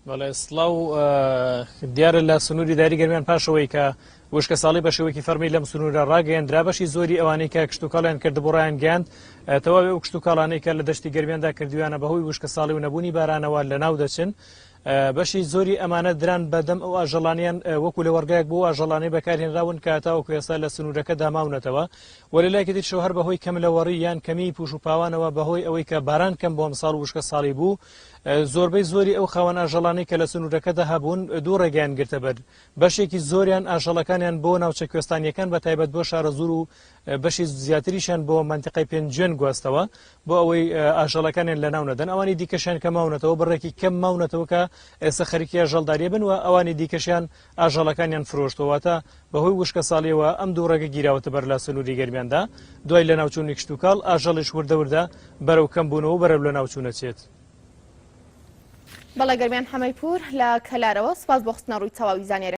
بەڵێ سڵاو دیارە لە سنووری داری گەرمیان پاشەوەی کە وشکە ساڵی بە شێوەیەکی فەرمی لەم سنوورە ڕاگەیەندرا بەشی زۆری ئەوانەی کە کشتتوکاڵیان کردبوو ڕایان گەیاند تەواوی ئەو کشتتوکاڵانەی کە لە دەشتی گەرمیاندا کردویانە بەهۆی وشکە ساڵی و نەبوونی بارانەوە لەناو دەچن. بەشی زۆری ئەمانە دران بەدەم ئەو ئاژەڵانیان وەکو لە وەرگایەک بۆ ئاژەڵانەی بەکارهێنراون کە تاوەکو ئێستا لە سنوورەکە داماونەتەوە و لە لایەکی تریشەوە هەر بەهۆی کەم لەوەڕی یان کەمی پوش و پاوانەوە بەهۆی ئەوەی کە باران کەم بۆ ئەمساڵ وشکە ساڵی بوو زۆربەی زۆری ئەو خاوەن ئاژەڵانەی کە لە سنوورەکەدا هەبوون دوو ڕێگەیان گرتە بەر بەشێکی زۆریان ئاژەڵەکانیان بۆ ناوچە کوێستانیەکان بە تایبەت بۆ شارەزوور و بەشی زیاتریشیان بۆ مەنتیقەی پێنجوێن گواستەوە بۆ ئەوەی ئاژەڵەکانیان لەناو نەدەن ئەوانی دیکەشیان کە ماونەتەوە بڕێکی کەم ماونەتەوە کە ئێستا خەریکی ئاژەڵداریە بن و ئەوانی دیکەشیان ئاژەڵەکانیان فرۆشتووە واتە بەهۆی وشکەساڵیەوە ئەم دوو ڕێگە گیراوەتە بەر لە سنووری گەرمیاندا دوای لەناوچوونی کشتوکاڵ ئاژەڵیش وردە وردە بەرەو کەمبوونەوە و بەرەو لەناوچوون ئەچێت. بەڵێ گەرمیان حەمەیپوور لە کەلارەوە سوپاس بۆ خستنەڕووی تەواوی زانیاریەکان.